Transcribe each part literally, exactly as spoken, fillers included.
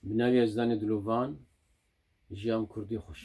Bi navê Ezdanê Dilovan, Jiyan Kurdî xweş.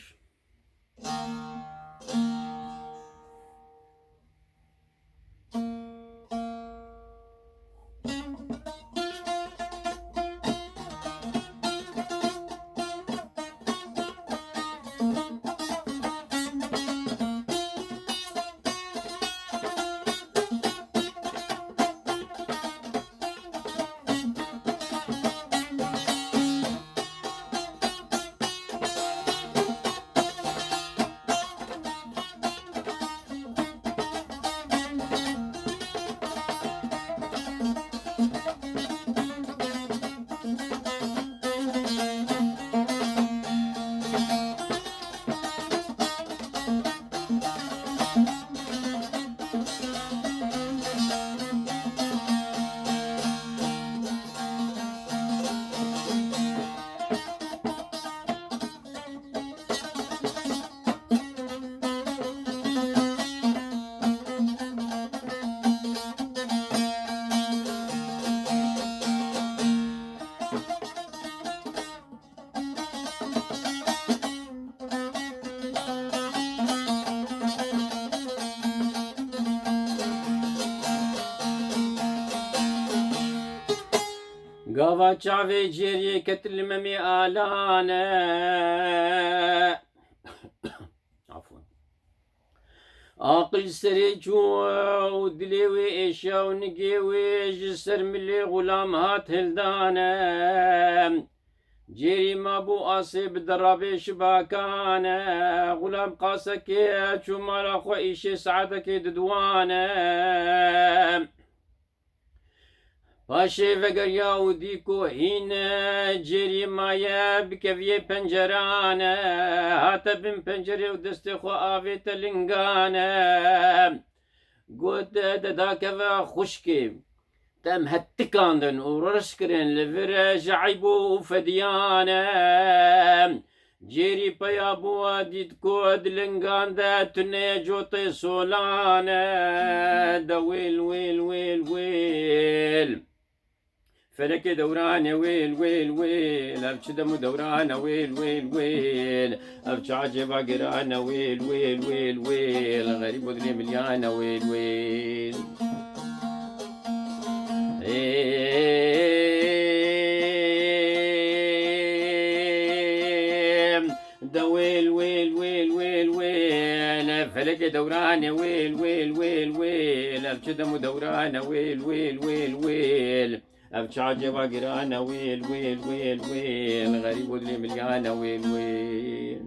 Gava çavê cêriyê ket li memê alane. Afwan. Aqil serê çû û dilê wê êşa û nigê wê ji ser milê Xulam hat hildane. Cêrî mabû asê bi derabê şibakan e. Xulam qasekê çû mala xwe, îşê saetekê didiwan e. Paşê vegeriya û dî ku hîn e, cêrî maye bikeviyê penceran e. Hate bin pencerê û destê xwe avête lingan e. Got, "De dakeve xwişkê." Dem hetikandin û reş kirin li vir e ji eyb û fediyan e. Cêrî peya bû, dît ku di lingan de tune cotê solan e. De wêl, wêl, wêl, wêl. Felekê dewran e wêl, wêl, wêl. Ev çi dem û dewran e wêl, wêl, wêl. Ev çi ecêba giran e wêl, wêl, wêl, wêl. Xerîb û dilê milyan e wêl, wêl. Ê, de wêl, wêl, wêl, wêl, wêl. Felekê dewran e wêl, wêl, wêl, wêl. Ev çi dem û dewran e wêl, wêl, wêl, wêl. Ev çi ecêba giran e wêl, wêl, wêl, wêl. Xerîb û dilê milyan e wêl, wêl.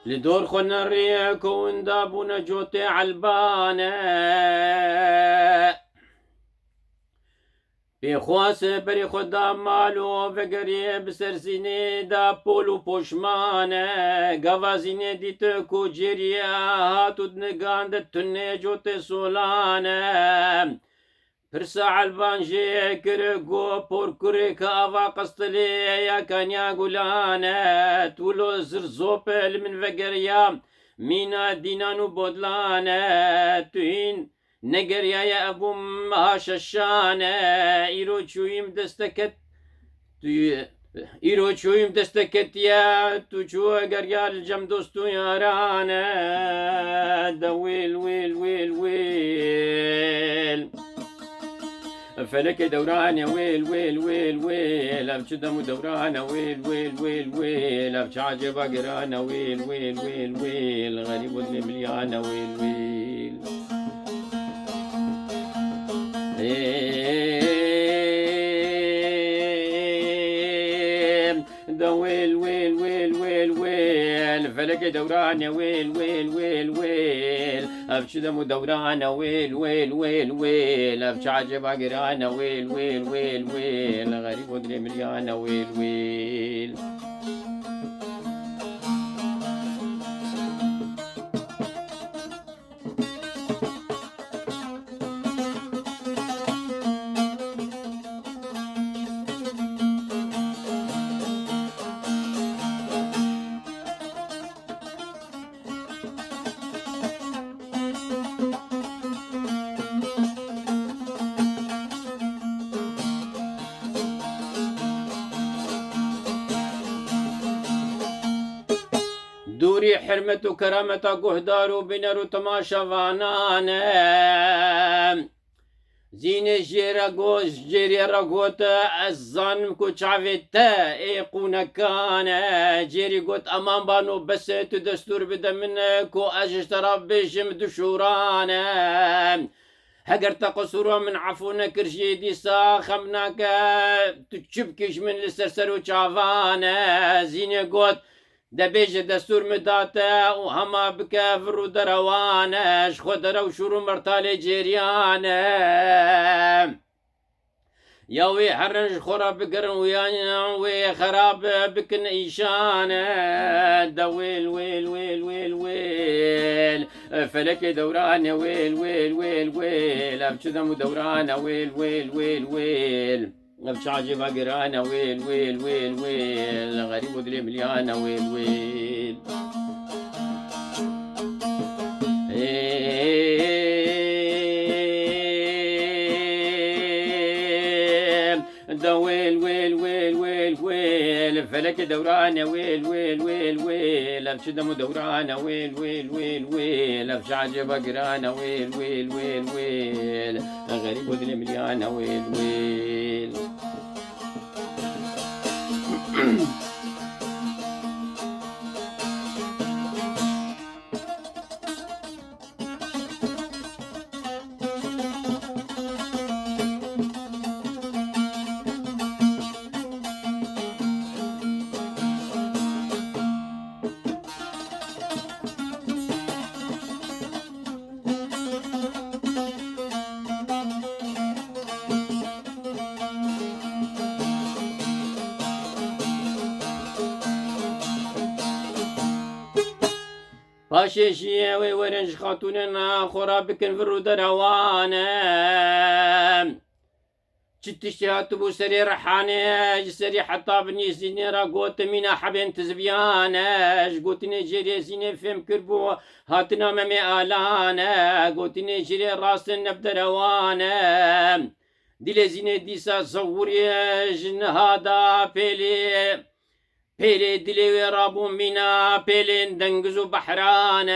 Li dor xwe nerî ku winda bûne cotê elbane. Pêxwas berê xwe da mal û vegerê bi ser zînê da pol û poşmane. Gava zînê dît ku cêrî hat û di nigan de tune cotê solane. Pirsa elban jê kir ku porkurê ka ava qestilê ya kaniya gulan e. Tu lo zirzop li min vegeriya mîna dînan û bodlan e. Tu hîn negeriyaye, ev bû meha şeşan e. Îro çûyîm desteket, tu, îro çûyîm desteketiye, tu çû geriya li cem dost û yaran e. De wêl, wêl, wêl, wêl. Felekê dewran e wêl, wêl, wêl, wêl. Ev çi dem û dewran e wêl, wêl, wêl, wêl. Ev çi ecêba giran e wêl, wêl, wêl, wêl. Xerîb û dilê milyan e wêl, wêl. Ê, de wêl, wêl, wêl, wêl, wêl. Felekê dewran e wêl, wêl, wêl, wêl. Ev çi dem û dewran e wêl, wêl, wêl, wêl. Ev çi ecêba giran e wêl, wêl, wêl, wêl. Xerîb û dilê milyan e wêl, wêl. Dûrî hurmet û kerameta guhdar û bîner û temaşevanan e. Zînê jê re got, jêrê re got, ez zanim ku çavê te ê qûnekan e. Jêrî got, eman bano, bes e, tu destûr bide min, ku ez ji te re bêjim du şûran e. Heger te qisûra min efû nekir jî, dîsa xem nake, tu çi bikî ji min li ser ser û çavan e. Zînê got, de bêje destûr min date û hema bike vir û derewan e, ji xwe derew şûr û mertalê cêriyan e. Ya wê herin ji xwe re bigirin û yan wê xerab bikin îşan e. De wêl, wêl, wêl, wêl, wêl. Felekê dewran e wêl, wêl, wêl, wêl. Ev çi dem û dewran e wêl, wêl, wêl, wêl. Ev çi ecêba giran e wêl, wêl, wêl, wêl. Xerîb û dilê milyan e wêl, wêl. Ê, de wêl, wêl, wêl, wêl, wêl. Felekê dewran e wêl, wêl, wêl, wêl. Ev çi dem û dewran e wêl, wêl, wêl, wêl. Ev çi ecêba giran e wêl, wêl, wêl, wêl. Xerîb û dilê milyan e wêl, wêl. Paşê jî wê werin ji xatûnên xwe re bikin vir û derewan e. Çi tiştî hatibû serê Rehanê, ji serî heta binî Zînê re got, mîna hebên tizviyan e. Ji gotinê jêrê Zînê fêm kiribû, hatina Memê Alan e. Gotinê jêrê rast e, ne bi derewan e. Dilê Zînê dîsa zewirî ji niha da pêlê. Pêlê dilê wê rabû mîna pêlên dengiz û behran e.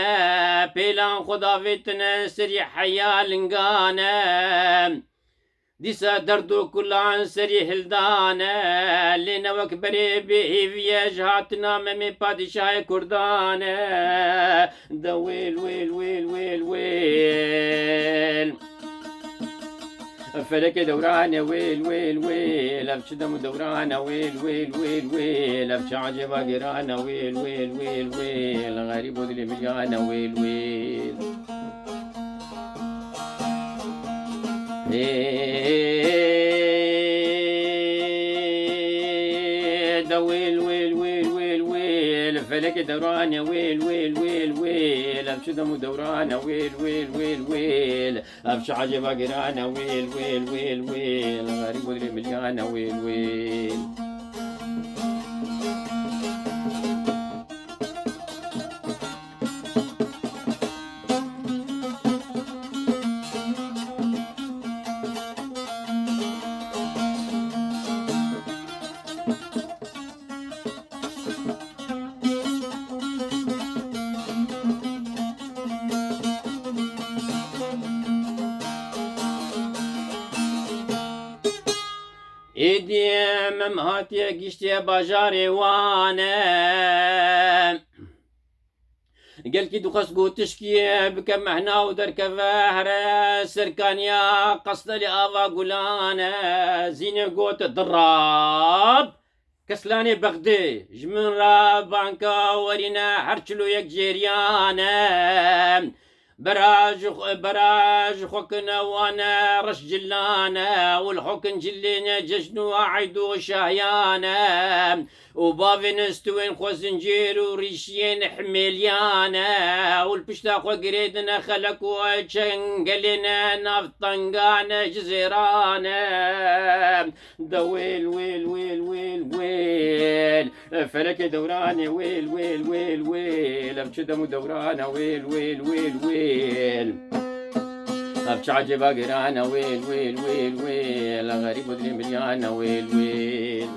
Pêlan xwe davêtine serî heya lingan e. Dîsa derd û kulan serî hildan e. Lê ne wek berê bêhêvî ye ji hatina Memê padîşahê Kurdan e. De wêl, wêl, wêl, wêl, wêl. Felekê dewran e wêl, wêl, wêl. Ev çi dem û dewran e wêl, wêl, wêl, wêl. Ev çi ecêba giran e wêl, wêl, wêl, wêl. Xerîb û dilê milyan e wêl, wêl. Ê, de wêl, wêl, wêl, wêl, wêl. Felekê dewran e wêl, wêl, wêl, wêl. Ev çi dem û dewran e wêl, wêl, wêl, wêl. Ev çi ecêba giran e wêl, wêl, wêl, wêl. Xerîb û dilê milyan e wêl, wêl. Êdî Mem hatiye giştiye bajarê wan e. Gelkî dixwest gotişkî bike mehna û derkeve here serkaniya qestelê ava gulan e. Zînê got, dirab. Keslanê Bexdê, ji min re banka werîne her çilo yek jêriyan e. Bera ji xwe, bera ji xwe kin wan reş cilane û li xwe kin cilên cejn û eyd û şahiyane. Û bavên stûyên xwe zincêr û rîşiyên himêliyane û li pişta xwe girêdine xelek û çengelên navtengan ji zêran e. De wêl, wêl, wêl, wêl, wêl. Felekê dewranê wêl, wêl, wêl, wêl. Ev çi dem û dewran e wêl, wêl, wêl, wêl. Ev çi ecêba giran e wêl, wêl, wêl, wêl. Xerîb û dilê miriyan e wêl, wêl.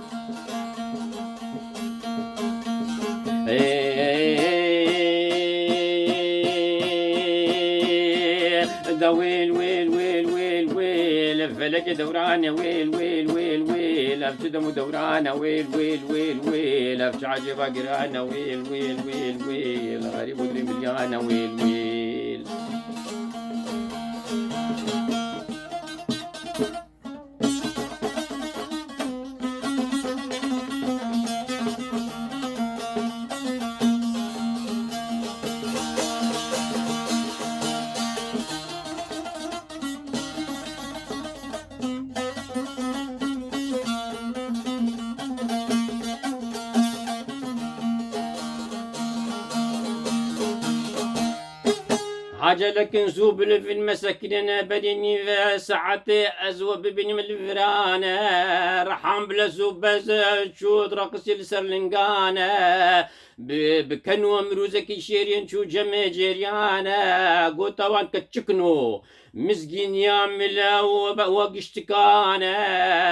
Ê, da wêl, wêl, wêl, wêl, wêl. Felekê dewran e wêl, wêl, wêl, wêl. Ev çi dem û dewran e wêl, wêl, wêl, wêl. Ev çi ecêba giran e wêl, wêl, wêl, wêl. Xerîb û dilê miriyan e wêl, wêl. Acele kin zû bilivin mesekine berî nîve saetê ez we bibînim li virane. Rehan bile zû bez çû reqisî li ser lingane. Bi, bi ken û mirûzekî şêrîn çû cemê cêriyane. Gota wan ke çikno mizgîniya mile û be we giştikane.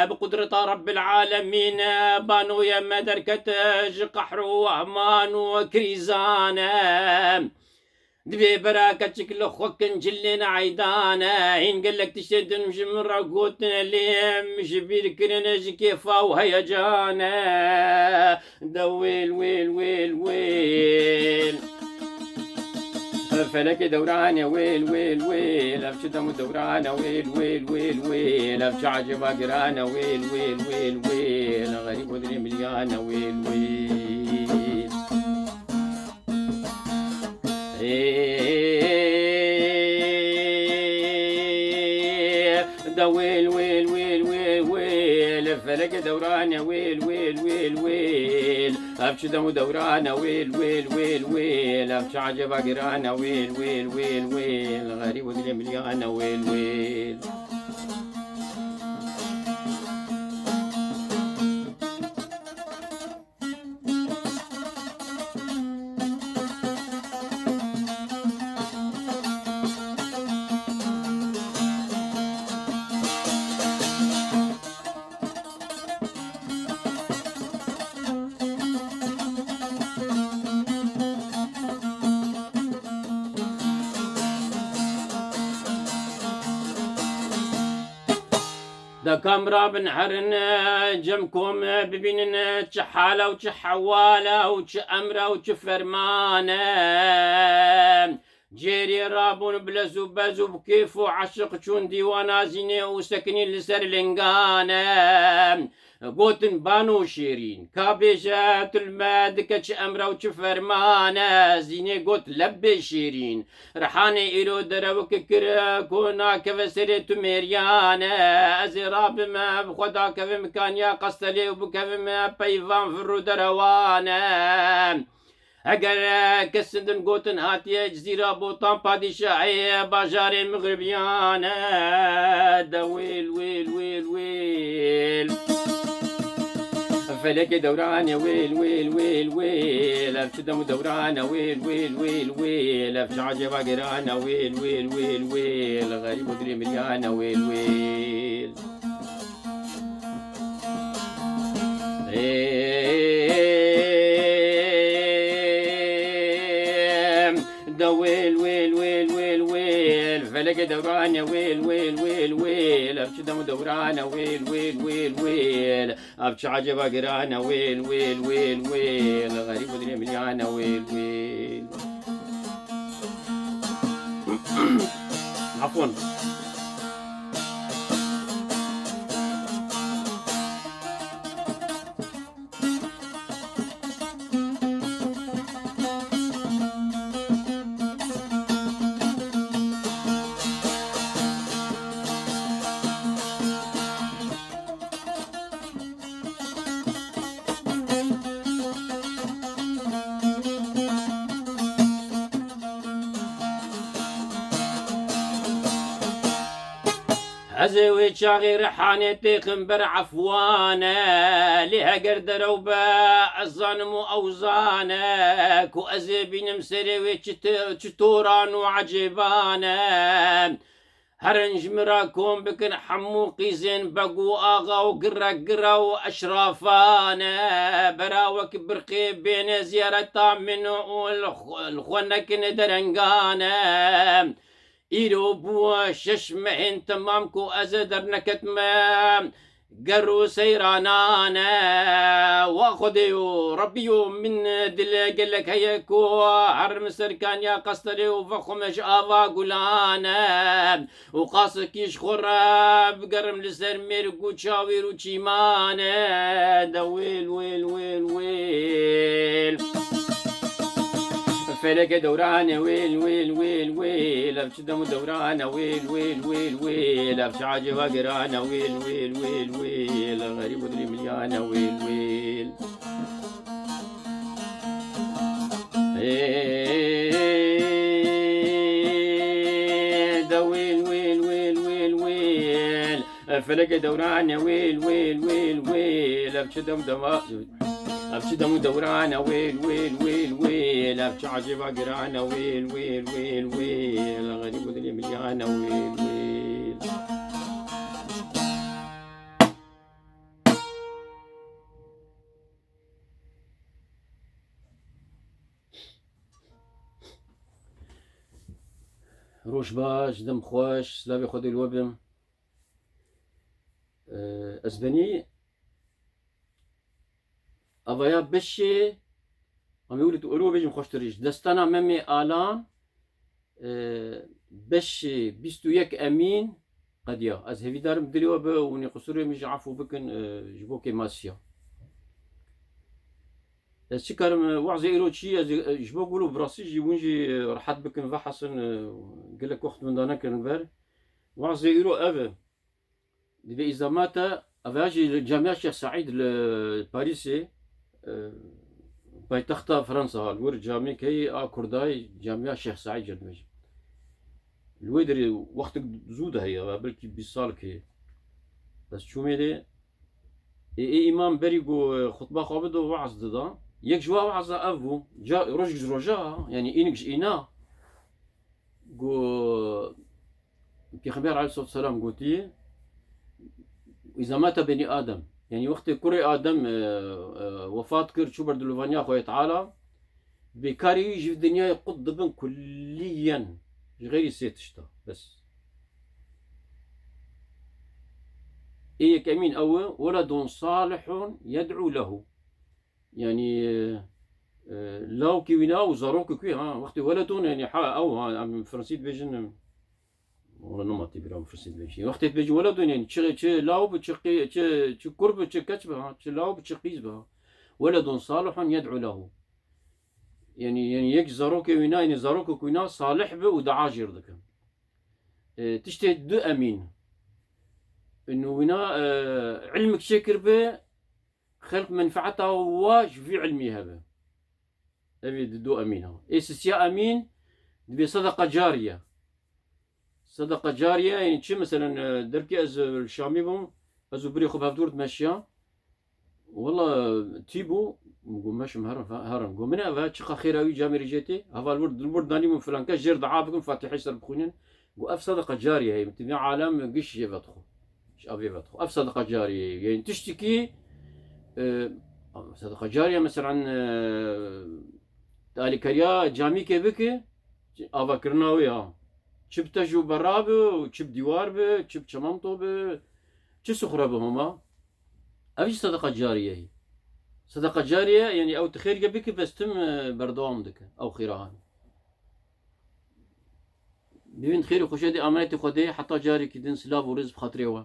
Bi qudreta Rebbil Alemîn banoye me derkete ji qehr û wehman û krîzane. Divê bera keçik li xwe kin cilên eydan e. Hîn gelek tiştên din ji min re gotin lê min ji bîr kirin ji kêfa û heyecan e. De wêl, wêl, wêl, wêl. Felekê dewran e wêl, wêl, wêl. Ev çi dem û dewran e wêl, wêl, wêl, wêl. Ev çi ecêba giran e wêl, wêl, wêl, wêl. Xerîb û dilê miriyan e wêl, wêl. Ê, de wêl, wêl, wêl, wêl, wêl. Felekê dewran e wêl, wêl, wêl, wêl. Ev çi dem û dewran e wêl, wêl, wêl, wêl. Ev çi ecêba giran e wêl, wêl, wêl, wêl. Xerîb û dilê miriyan e wêl, wêl. De kam rabin herin, cem kom bibînin, çi hal e û çi hewal e û çi emr e û çi ferman e. Cêrê rabûn bi lez û bez û bi kêf û eşiq çûn dîwana Zînê û sekinîn li ser lingan e. Gotin bano şêrîn, ka bêje tu li me dike çi emr e û çi ferman e. Zînê got, lebê şêrîn, Rihanê îro derewik kir ku nakeve serê tu mêriyan e. Ez ê rabim, bi xwe dakevim kaniya Qestelê û bikevim peyvan vir û derewan e. Eger, e, kesin din gotin hatiye Cizîra Botan padîşahê bajarê Mixribiyan e. De wêl, wêl, wêl, wêl. Felekê dewran e wêl, wêl, wêl, wêl. Ev çi dem û dewran e wêl, wêl, wêl, wêl. Ev çi ecêba giran e wêl, wêl, wêl, wêl. Xerîb û dilê miriyan e wêl, wêl. Ê, de wêl, wêl, wêl, wêl, wêl. Felekê dewran e wêl, wêl, wêl, wêl. Ev çi dem û dewran e wêl, wêl, wêl, wêl. Ev çi ecêba giran e wêl, wêl, wêl, wêl. Xerîb û dilê miriyan e wêl, wêl. Afwan. Ez ê wê çaxê rihanê têxim ber efwane, lê heger derew be, ez zanim û ew zane, ku ez ê bînim serê wê çi te-, çi toran û ecêban e. Herin ji min re kom bikin hemû qîzên beg û axa û girek gire û eşrafan e. Bera wek birqê bêne ziyareta min û li xwe, li xwe nekin derengane. Îro bû şeş mehên temam ku ez derneketime ger û seyranan e. Wa Xwedê yo, Rebbî yo, min dil gelek heye ku herim ser kaniya qesterê û vexwime ji ava gulan e. Û qasekî ji xwe re bigerim li ser mêrik û çawîr û çîman e. De wêl, wêl, wêl, wêl. Feleke dewrane wêl, wêl, wêl, wêl. Ev çi dem û dewrane wêl, wêl, wêl, wêl. Ev çi aceba girane wêl, wêl, wêl, wêl. Xerîb û dilê milyane wêl, wêl. Ê, de wêl, wêl, wêl, wêl, wêl. Feleke dewrane wêl, wêl, wêl, wêl. Ev çi dem dema-, ev çi dem û dewran e wêl, wêl, wêl, wêl. Ev çi ecêba giran e wêl, wêl, wêl, wêl. Xerîb û dilê milyane wêl, wêl. Roj baş, dem xweş, silavê Xwedê li we bim. Ee, ez benî avaya beşê, em ê wilo bêjim xweştir, ji destana Memê Alan, ee, beşê bîst û yek Emîn qediya. Ez hêvîdarim dilê we bi û nê qusûrê min jî efû bikin, ee, ji bo kêmasiya. Ez çi karim, ee, wazê îro çi, ez, ee, ji bo gul û birasî jî hûn jî, ee, rehet bikin, vehesin, ee, gelek wext min da nekirin ber. Wazê îro ev e. Divê îzamata, eva jî li Camiya Şêx Seîd li Parîsê, e, paytexta Fransa, li wir camêkê a Kurdayê Camiya Şêx Seîd jê dibêjin. Li wê derê wextek zû de heye, eva belkî bîst salekê. Ez çûmê lê, ê, ê îmam berî ku, e, xutba xwe bido, weaz dida. Yek ji wa weaza ev bû, ca, rojek ji roja, yanî înik ji îna, ku Pêxember aleyhissalatu vesselam gotî, "Îza mate benî Adem." Yanî wextê kurê Adem, e, e, wefat kir, çû ber dilovaniya Xwedê Teala, bêkarî wî ji vî dinyayê qut dibin kulliyen, ji xeyrî sê tişta, bes. Ê yekemîn ew e, "Weledun salihun yed'u lehu." Yanî, e, e, lawkî wîna û zarokek wî, ha, wextê weledun, yanî, ha, ew, ha, em fransî dibêjin, em, wala nema tê bîra min fransî dibêjin. Wextê dibêjin weledun, yanî, çi, çi law bi, çi qî-, çi, çi kur bi, çi keç bi, ha, çi law bi, çi qîz bi, ha. Weledun salihun yed'u lehu. Yanî, yanî, yek zarokê wîna, yanî, zarokek wîna salih bi û dua jêr dikin. E, tiştê du emîn. Û wîna, e, ilmek çêkir bi, xelk menfeeta wa ji vî ilmî hebe. Ev ê di du emîn e. Ê sisiya emîn dibê sedeqa cariye. Sedeqa cariye, yanî çi, meselen, e, derkê ez, e, li Şamî bûm, ez û birê xwe bi hevdûr dimeşiya. Wela tî bû, min got, meşim herim, herim. Got, min ev e, çiqa xêra wî camêrê jê tê. Heval wir, wir danî min filan kes jêr dua bikin, Fatîhê ser bixwînin. Got, ev sedeqa cariye ye. Min tî vê alem giş jê vedixwe. Ji ev ê vedixwe. Ev sedeqa cariye ye. Yanî tiştekî, e, sedeqa cariye, meselen, e, alîkariya camîkê bike, avakirina wê ya. Çi bi tej û berra bi, û çi bi dîwar bi, çi bi çimento bi, çi sixure bi hema. Ev jî sedeqa cariye ye. Sedeqa cariye, yanî ew tu xêrke bike, bes tim, e, berdewam dike. Ew xêra hanê. Bivîn xêr û xweşiyê dê, amanetê Xwedê, heta carekî din silav û rêz bi xatirê we.